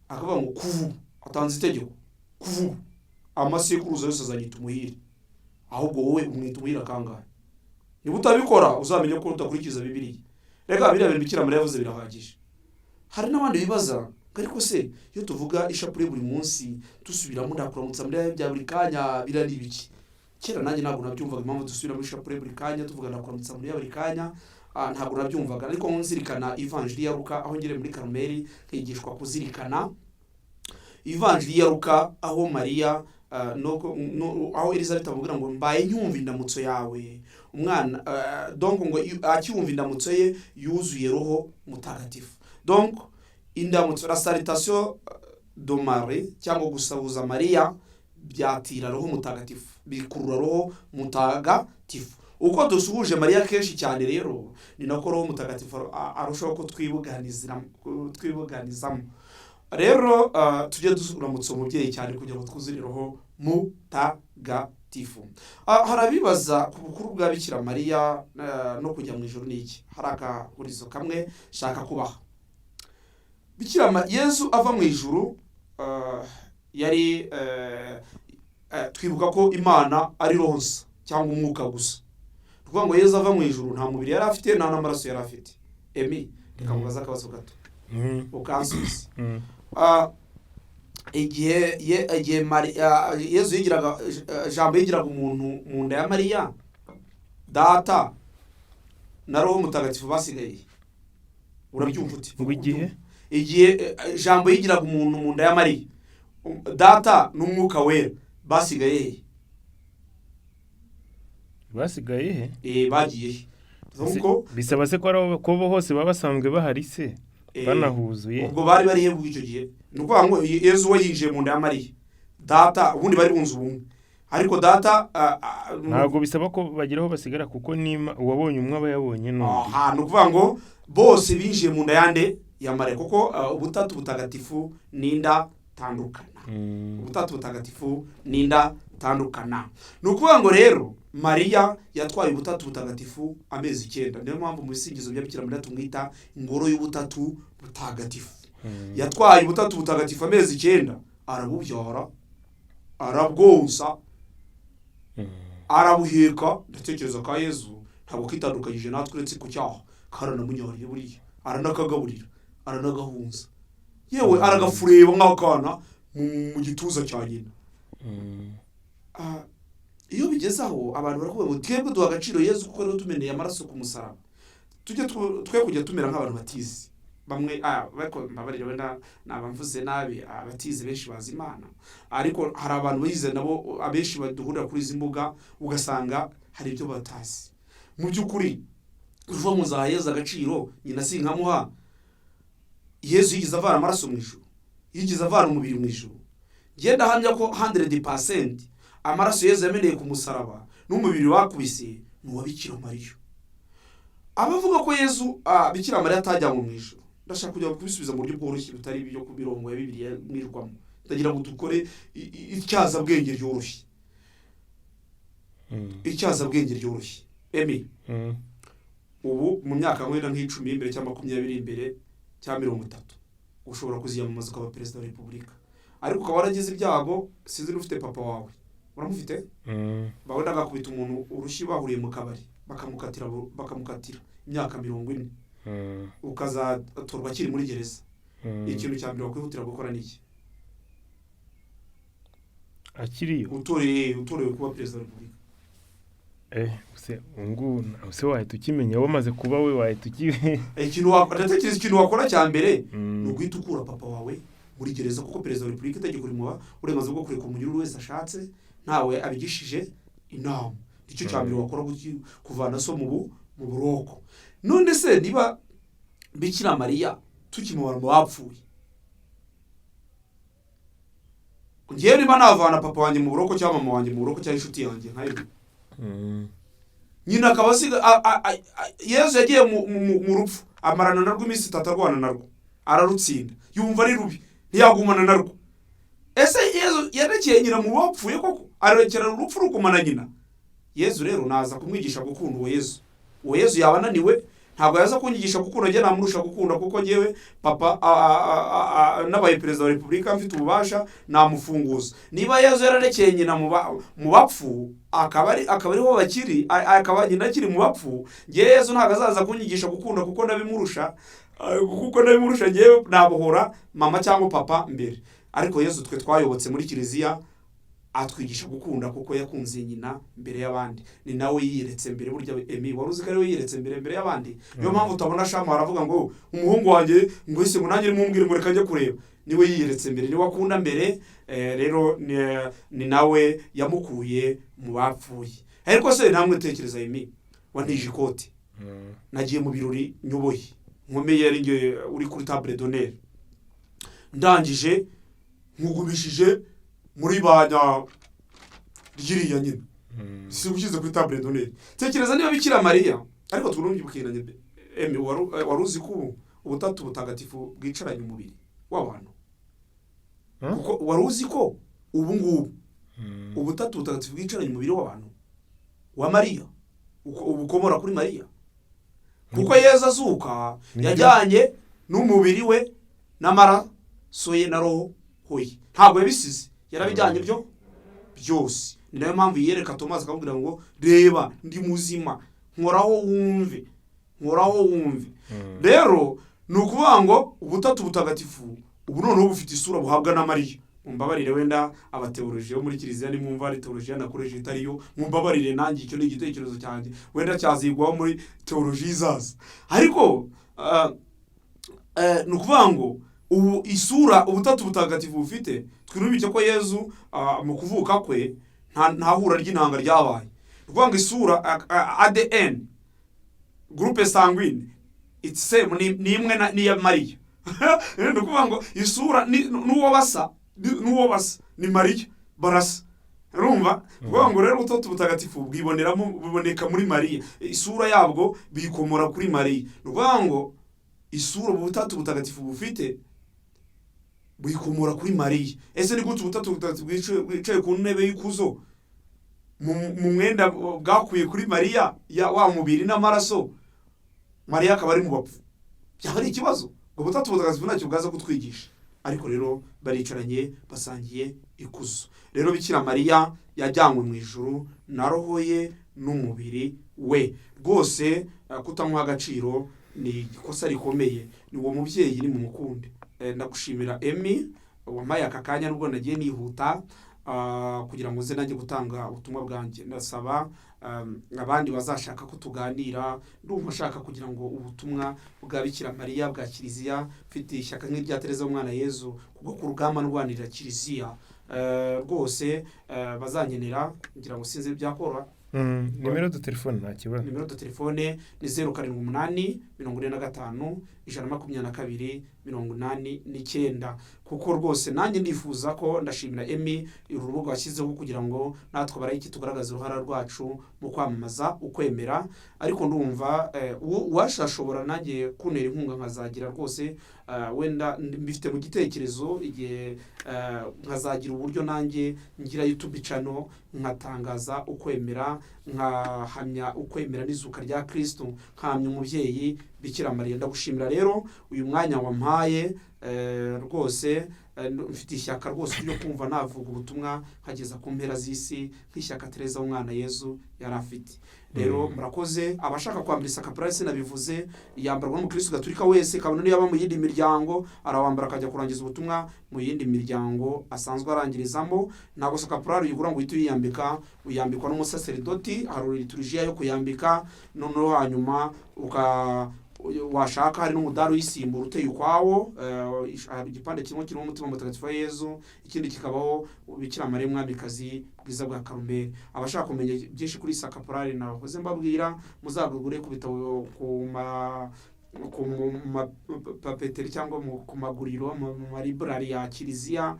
akavuga ngo kuva ubu, atanze itegeko, kuva ubu amasekuruza yose azanyita umuhire. Ahubwo wowe umwita umuhire akangahe? Niba utabikora uzamenye ko udakurikiza Bibiliya. Reka biriya bintu Bikira Mariya yavuze birahagije. Hari n'abandi bibaza, ariko se iyo tuvuga ishapure buri munsi dusubiramo ndakuramutsa muri bya buri kanya, biriya ni ibiki? Kera nanjye ntabwo nabyumvaga impamvu dusubiramo ishapure buri kanya tuvuga ndakuramutsa muri buri kanya, ntabwo nabyumvaga. Ariko nzirikana ivanjiri ya Luka aho ngere muri Karumeli nkigishwa kuzirikana ivanjiri ya Luka, aho Mariya aho Elizabeth amubwira ngo mbaye ncyumva indamutso yawe, umwana donc ngo akiwumva indamutso ye yuzuye Roho Mutagatifu. Donc indamutso, la salutation de Marie, cyangwa gusabuza Mariya, byatira Roho Mutagatifu, bikurura Roho Mutagatifu. Uko dusuhuje Mariya kenshi cyane rero ni nako Roho Mutagatifu arushaho kutwibuganizamo. Rero tujye duramutsa umubyeyi cyane kugira ngo twuzure Roho Mutagatifu. Hari abibaza ku bukuru bwa Bikira Mariya no kujya mu ijuru n'iki. Hari akahurizo kamwe shaka kubaha. Bikira Yezu ava mu ijuru, yari twibuka ko Imana ari roho nsa cyangwa umwuka gusa. Ni ukuvuga ngo Yezu ava mu ijuru nta mubiri yari afite, nta n'amaraso yari afite. Emi, reka mubaze akabazo gato ukansubiza. Igihe Yezu yigiraga, Jambo yigiraga umuntu mu nda ya Mariya, Data na Roho Mutagatifu basigaye, urabyumva ute? Ngo igihe? Igihe Jambo yigiraga umuntu mu nda ya Mariya, Data n'Umwuka Wera basigaye he? Basigaye he? Bagiye he? Nuko bisaba se ko ari ko hose baba basanzwe bahari se, banahuzuye? Ubwo bari bari he icyo gihe? Ni ukuvuga ngo Yezu we yinjiye mu nda ya Mariya, Data ubundi bari bunze ubumwe, ariko Data ntabwo bisaba ko bagira aho basigara, kuko nima uwabonye umwe aba yabonye n'undi. Aha ni ukuvuga ngo bose binjiye mu nda yande? Ya Mariya, kuko ubutatu butagatifu n'inda tandukana. Ubutatu butagatifu n'inda tandukana. Ni ukuvuga ngo rero Mariya yatwaye ubutatu butagatifu amezi 9, niyo mpamvu mu bisingizo bya Bikira Mariya tumwita ingoro y'ubutatu butagatifu. Yatwaye ubutatu butagatifu amezi 9, arabubyara, arabwonsa, arabuheka. Ndatekereza ka Yezu ntabwo kitandukanyije natwe uretse ku cyaha, karanamunyariye buriya, aranakagaburira, aranagahunza, yewe aragafureba nk'akana mu gituza cya nyina. Iyo bigeze aho abantu barakuvuga ngo twebwe duha agaciro Yezu kuko ariwe tumeneye amaraso ku musaraba, tujye twe kujya tumera nk'abantu batizi bamwe. Ariko mbabarira, wenda naba mvuze nabi, abatize benshi bazi Imana, ariko hari abantu bize nabo abenshi baduhurira kuri izi mbuga ugasanga hari ibyo batazi. Mu by'ukuri uvuga ngo nzaha Yezu agaciro, nyina sinkamuha. Yezu yigeze avana amaraso mu ijuru? Yigeze avana umubiri mu ijuru? Ngenda ahamya ko 100% amaraso Yezu yameneye ku musaraba n'umubiri bakubise ni uwa Bikira Mariya. Abavuga ko Yezu, Bikira Mariya atajyanywe mu ijuru, ndashaka kujya kubisubiza mu buryo bworoshye butari ibyo ku mirongo ya Bibiliya mwirwamo. Ndagira ngo dukore ityazabwenge ryoroshye. Ityazabwenge ryoroshye, Emi. Ubu mu myaka wenda nk'10 imbere cyangwa 20 imbere cyangwa 30, ushobora kuziyamamaza ukaba perezida wa repubulika, ariko ukaba waragize ibyago, sinzi niba ufite papa wawe, uramufite? Wenda agakubita umuntu urushyi bahuriye mu kabari, bakamukatira imyaka 40, ukazatorwa akiri muri gereza. Ikintu cya mbere wakwihutira gukora ni iki? Akiriyo? Utorewe kuba perezida wa repubulika. Se ubu se wahita ukimenya, wamaze kuba we wahita ukimenya? Ndatekereza ikintu wakora cya mbere ni uguhita ukura papa wawe muri gereza, kuko perezida wa repubulika itegeko rimuha uburenganzira bwo kurekura umunyururu wese ashatse ntawe abigishije inama. Nicyo cya mbere wakora, kuvana so mu buroko. None se niba Bikira Mariya tukimubara mu bapfuye, ngewe niba navana papa wanjye mu buroko cyangwa mama wanjye mu buroko cyangwa inshuti yanjye nkayo, nyina akaba asiga, Yezu yagiye mu rupfu amarana narwo iminsi 3 arwana narwo, ararutsinda, yumva ari rubi ntiyagumana narwo. Ese Yezu yerekeye nyina mu bapfuye koko? Arekera urupfu rukumana nyina? Yezu rero naza kumwigisha gukunda uwo Yezu. Uwo Yezu yaba ananiwe, ntabwo yaza kunyigisha gukunda, njye namurusha gukunda, kuko ngewe papa nabaye perezida wa repubulika mfite ububasha namufunguza. Niba Yezu yararekeye nyina mu bapfu, akaba ariho bakiri, akaba nyina akiri mu bapfu, ngewe Yezu ntabwo azaza kunyigisha gukunda kuko ndabimurusha, ngewe nabohora mama cyangwa papa mbere. Ariko Yezu twe twayobotse muri kiliziya atwigisha gukunda kuko yakunze nyina mbere y'abandi, ni nawe yiyeretse mbere. Burya Emi, wari uzi ko ariwe yiyeretse mbere y'abandi? Niyo mpamvu utabona Shamu aravuga ngo umuhungu wanjye ngo ese ngo nanjye mumbwire ngo reka njye kureba. Niwe yiyeretse mbere, niwe akunda mbere, rero ni nawe yamukuye mu bapfuye. Ariko se namwe tekereza, Emi, wantije ikoti, nagiye mu birori nyoboye nkomeye, ari njye uri kuri table d'honneur, ndangije nkugumishije muri banya ryiriya nyine, si ushyize kuri table d'honneur. Tekereza niba Bikira Mariya, ariko twumvikanye, Emi, wari uzi ko ubutatu butagatifu bwicaranye umubiri w'abantu? Kuko wari uzi ko ubu ngubu ubutatu butagatifu bwicaranye umubiri w'abantu wa Mariya, ubukomora kuri Mariya, kuko Yezu azuka yajyanye n'umubiri we n'amaraso ye na roho ye, ntabwo yabisize, yarabijyanye byo byose. Ni nayo mpamvu yiyereka Tomasi akamubwira ngo reba ndi muzima, nkoraho wumve, nkoraho wumve. Rero ni ukuvuga ngo ubutatu butagatifu ubu noneho bufite isura buhabwa na Mariya. Mumbabarire wenda abateolojiya bo muri kiliziya nimwumva ari teolojiya nakoresheje itariyo, mumbabarire, nanjye icyo ni igitekerezo cyanjye, wenda cyazigwaho muri teolojiya izaza. Ariko ni ukuvuga ngo ubu isura ubutatu butagatifu bufite, twirubike ko Yezu mu kuvuka kwe nta hura ry'intanga ryabaye. Ni ukuvuga ngo isura ADN, groupe sanguine, it's same, ni imwe n'iya Mariya. Ni ukuvuga ngo isura n'uwo basa ni Mariya, barasa. Urumva? Kuvuga ngo rero ubutatu butagatifu bwiboneramo, buboneka muri Mariya, isura yabwo bikomora kuri Mariya. Ni ukuvuga ngo isura ubutatu butagatifu bufite buyikomora kuri Mariya. Ese ni gute ubutatu butagatifu bwicaye ku ntebe y'ikuzo mu mwenda bwakuye kuri Mariya ya wa mubiri n'amaraso, Mariya akaba ari mu bapfu? Byaba ari ikibazo. Ubwo butatu butagatifu ntacyo bwaza kutwigisha. Ariko rero baricaranye, basangiye ikuzo. Rero Bikira Mariya yajyanywe mu ijuru na roho ye n'umubiri we. Rwose kutamuha agaciro ni ikosa rikomeye. Ni uwo mubyeyi, ni mumukunde. Ndagushimira Emi wampaye aka kanya, nubwo nagiye nihuta kugira ngo nze nanjye gutanga ubutumwa bwanjye. Ndasaba abandi bazashaka ko tuganira, ndumva nshaka kugira ngo ubutumwa bwa Bikira Mariya, bwa Kiliziya, mfite ishyaka nk'irya Tereza w'umwana Yezu, kuko ku rugamba ndwanirira Kiliziya, rwose bazankenera, ngira ngo sinzi byakora. Nimero de telefone nta kibazo. Nimero de telefone ni 078 45 122. 89, kuko rwose nanjye ndifuza ko, ndashimira Emi uru rubuga washyizeho kugira ngo natwe abarayiki tugaragaze uruhara rwacu mu kwamamaza ukwemera. Ariko ndumva uwashashobora nanjye kuntera inkunga nkazagira rwose, wenda mbifite mu gitekerezo igihe nkazagira uburyo nanjye ngira YouTube channel, nkatangaza ukwemera, nkahamya ukwemera n'izuka rya Kristo, nkahamya umubyeyi Bikira Mariya. Ndagushimira rero uyu mwanya wampaye. Rwose mfite ishyaka rwose ryo kumva navuga ubutumwa nkageza ku mpera z'isi, nk'ishyaka Tereza w'umwana Yezu yari afite. Rero murakoze. Abashaka kwambara isakapurari, sinabivuze, yambarwa n'umukristo gatolika wese, kabone niyo yaba mu yindi miryango, arawambara akajya kurangiza ubutumwa mu yindi miryango asanzwe arangirizamo. Ntabwo sakapurari uyigura ngo uhite uyiyambika, uyambikwa n'umusaseridoti. Hari liturujia yo kuyambika, noneho hanyuma uka washaka hari n'umudari uyisimbura uteye ukwawo. Hari igipande kimwe kirimo umutima mutagatifu wa Yezu, ikindi kikabaho Bikira Mariya Mwamikazi bwiza bwa Karumeli. Abashaka kumenya byinshi kuri sakapurari nahoze mbabwira, muzagure ku bitabo, ku mapapeteri cyangwa ku maguriro, mu malibrari ya kiliziya,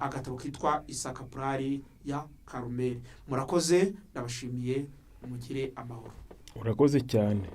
agatabo kitwa Isakapurari ya Karumeli. Murakoze, ndabashimiye, mugire amahoro. Urakoze cyane.